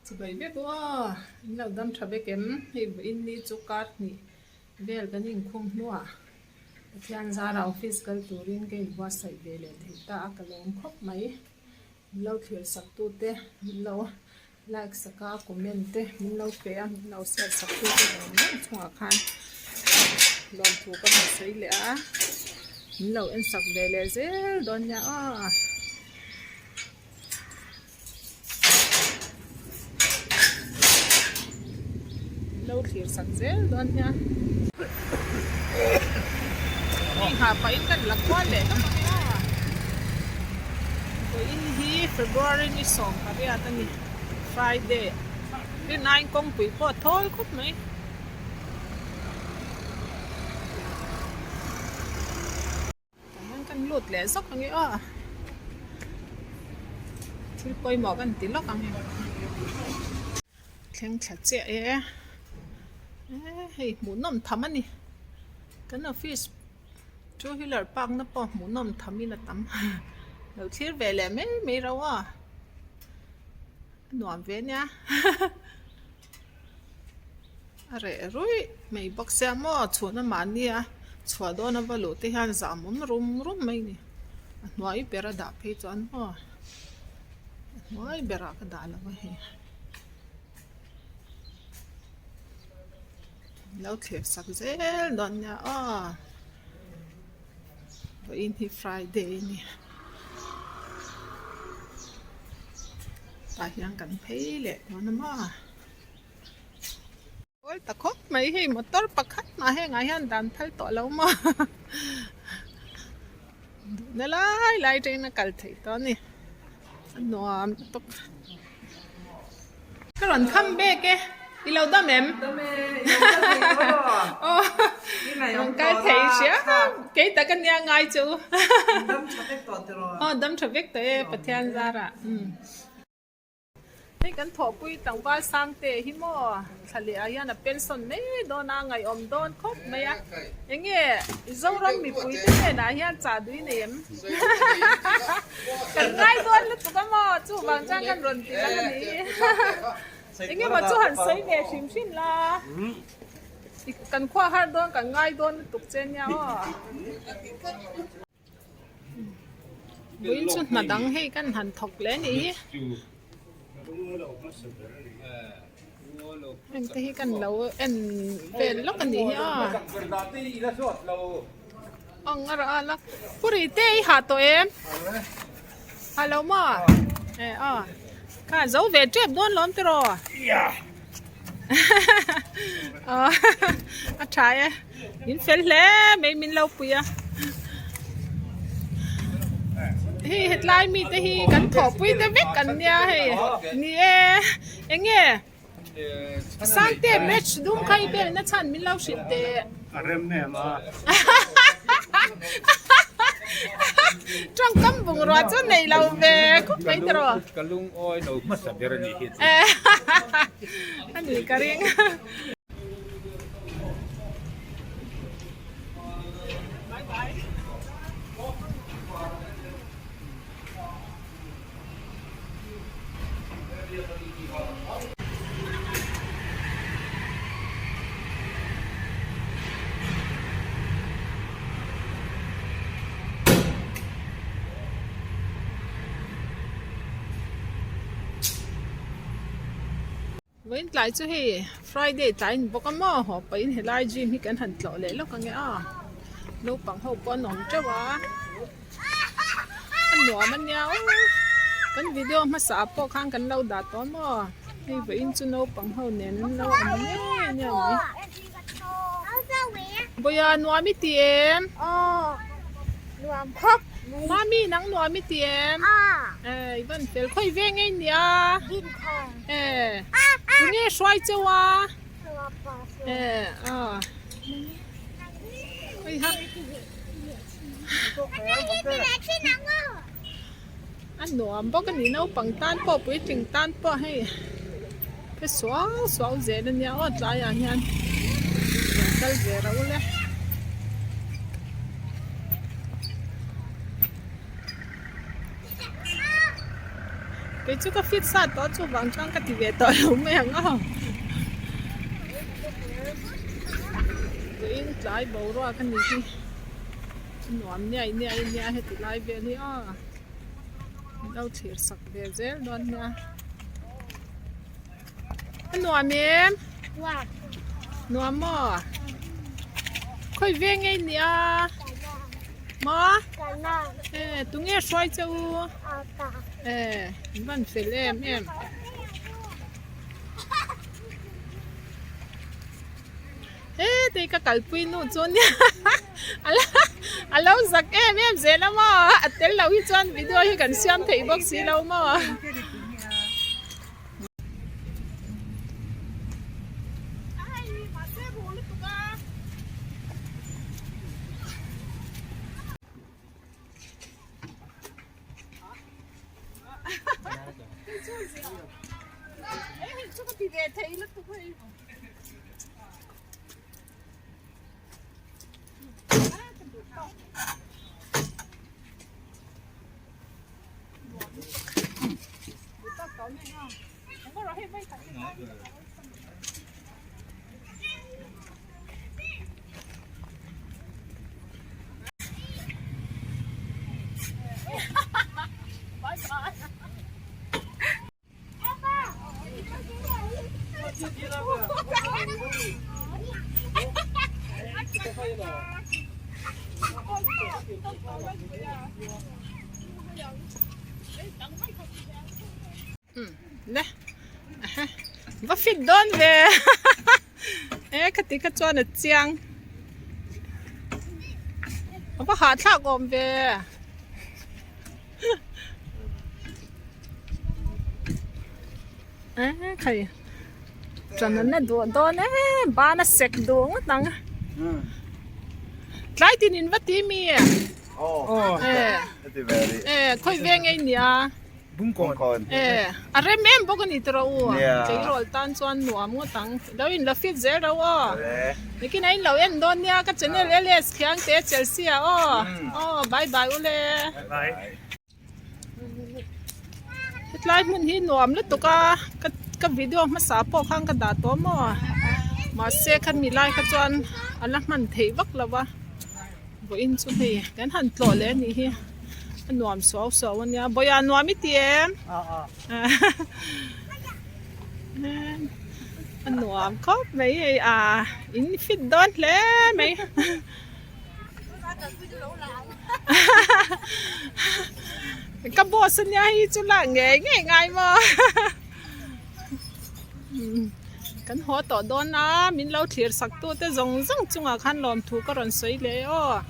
Chibai vek u aw, in lo dam tha vek em? Hei vawiin ni chu kar hnih vel kan inkhum hnuah Pathian zara office kal turin ka inbuatsaih ve leh thei ta a, ka lawm khawp mai. Min lo thlir sak tu te, min lo like sak a, comment te min lo pe a, min lo share sak tu te zawng zawng chungah khan lawmthu ka rawn sawi leh a, min lo en sak ve leh zel dawn nia aw. Lo thlir sak zel dawn hian hei nghah pahin kan la kual leh lawk ang a vawiin hi February ni 18 a ni Friday rinaiin kawngpui pawh a thawl khawp mai. Tah hian kan lut leh zawk ang e aw thil pawimawh kan ti lawk ang e thleng thla chiah e hei hmuhnawm tham a ni kan office two wheeler park na pawh hmuhnawm tham in a tam lo thlir ve leh mai mai rauh a a nuam ve nia. A reh ruih mai bawk sia maw chhun a mahni a chhuah dawn a va luh te hian zam awm rum rum mai a ni a hnuai ber a dah phei chuan maw a hnuai berah ka dah lo a hei lo thlir sak zel dawn nia aw vawiin hi friday a ni tah hian kan phei leh dawn a maw. Awi ta khawp mai hei motor pakhat mah hengah hian dan phal tawh lo maw duhna lai lai atangin a kal theih tawh a ni a nuam lutuk ka rawn kham bek e i lo dam em aw rawn kal thei hria kei tak ania ngai chu aw dam tha vek tawh e Pathian zarah. Hei kan thawhpui tlangval Sangte hi maw thla leh ah hian a pension mai dawn a, ngaihawm dawn khawp mai a. Enge Zoram mipui te hnenah hian chah dui nei em? Kan ngai dawn lutuk a maw chuvang chuan kan rawn ti lang a ni. Enge maw chu han sawi ve hrim hrim la. Kan khua har dawn kan ngai dawn lutuk che nia aw. Vawiin chu hna dang hei kan han thawk hle a nih hi heng te hi kan lo en vel lawk a nih hi a ang a rah a la puri te i hah tawh em ha lo maw e aw kha zo ve tep dawn lawm tiraw a tha e. In fel hle mai min lo pui a hei hetlai mite hi kan thawhpui te vek an nia hei ni e enge Sangte match dum kha i bel na chhan min lo hrilh teh a rem em a tawngkam bungrua chu nei lo ve khawp mai tiraw ka lungawi lo hmasa ber a nih hi chu a ni ka ring. Vawiin tlai chu hei Friday tlai a ni bawk a maw haw pahin helai gym hi kan han tlawh leh lawk ange a naupang ho pawh an awm teuh a a nuam a nia aw kan video hmasa ah pawh khan kan lo dah tawh a maw hei vawiin chu naupang ho nen an lo awm ngei ania ni Bawia nuam i ti em? Mami nang nuam i ti em? I van fel khawi ve ngei nia. Eh tunge hruai cheu a? Eh a. Oi ha. A nuam bawk a ni naupang tan pawh puitling tan pawh hei phe suau suau zel a nia aw tlaiah hian rawn kal ve rauh le. Kei chu ka fit sa tawh a chuvang chuan ka ti ve tawh lo mai ang aw. Vawiin tlai boruak a ni hi nuam niai niai nia heti lai vel hi aw min lo thlir sak ve zel dawn nia. A nuam em? Nuam maw? Khawi veng nge i nih a? Maw? E tunge hruai che u? E in van fel em em. He tei ka kalpui nu chu nia a lo zak em em zel a maw a tel lo hi chuan video hi kan siam theih bawk si lo maw. Le va fit dawn ve e khati kha chuan a chiang a va hahthlak awm ve. E khai ṭan an la duh dawn e ban a sek duh ngawt ang tlai tin in va ti mi e khawi veng ei nia e a rem em bawk a ni tawh u tleirawl tan chuan nuam ngawt ang lo in la fit zel ro aw nikin a in lo en dawn nia ka channel ls khiang te chelsea ah aw aw bye bye ule. Hetlai hmun hi nuam lutuk a ka ka video hmasa pawh khan ka dah tawh maw mahse khan mi lai kha chuan a la hman theih vak lo va vawiin chu hei kan han tlawh leh a nih hi a nuam suau suau a nia bawihah nuam i ti em a nuam khawp mai hei a in fit dawn hle mai. Ka boss ania hi chu lak ngei ngei ngai maw kan haw tawh dawn a min lo thlir sak tu te zawng zawng chungah khan lawmthu ka rawn sawi leh aw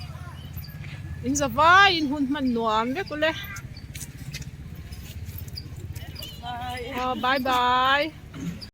in za vaiin hun hman nuam vek ule aw bye bye.